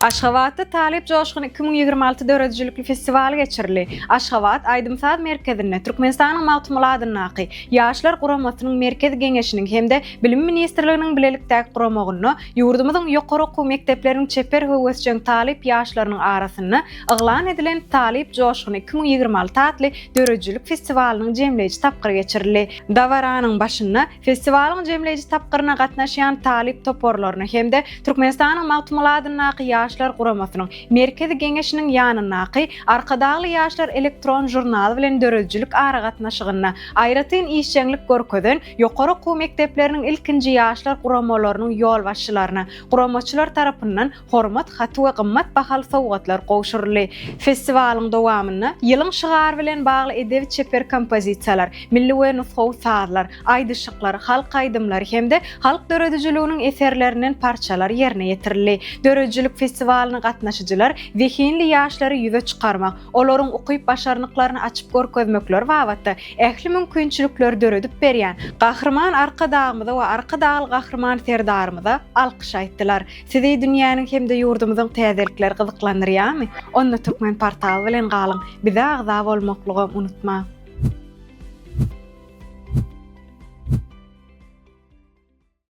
Aşgabatda Talyp joşguny 2026 döredijilikli festiwaly geçirildi. Aşgabat aýdym-saz merkezinde Türkmenistanyň Magtymguly adyndaky Ýaşlar guramasynyň Merkezi Geňeşiniň hem-de Bilim ministrliginiň bilelikdäki guramagynda ýurdumyzyň ýokary okuw mekdepleriniň çeper höwesjeň talyp ýaşlarynyň arasynda yglan edilen Talyp joşguny 2026 atly döredijilik festiwalynyň jemleýji tapgyry geçirildi. Dabaranyň başynda Festiwalyň jemleýji tapgyryna gatnaşýan talyp toparlaryna hem-de Türkmenistanyň Magtymguly adyndaky Ýaşlar guramasynyň Merkezi Geňeşiniň ýanyndaky Arkadagly ýaşlar elektron žurnaly bilen döredijilik aragatnaşygynda aýratyn işjeňlik görkezen ýokary okuw mekdepleriniň ilkinji ýaşlar guramalarynyň ýolbaşçylaryna guramaçylar tarapyndan Hormat haty we gymmat bahaly sowgatlar gowşuryldy. Festiwalyň dowamynda ýylyň şygary bilen bagly edebi-çeper kompozisiýalar, milli we nusgawy sazlar, aýdyşyklar, halk aýdymlary hem-de halk döredijiliginiň eserlerinden parçalar ýerine ýetirildi. Döredijilik festiwalyna gatnaşyjylar zehinli ýaşlary ýüze çykarmak, olaryň ukyp-başarnyklaryny açyp görkezmekleri babatda ähli mümkinçilikleri döredip berýän Gahryman Arkadagymyza we Arkadagly Gahryman Serdarymyza alkyş aýtdylar. Sizi dünýäniň hem-de ýurdumyzyň täzelikleri gyzyklandyrýarmy? Onda Türkmenportal bilen galyň, bize agza bolmaklygam unutmaň!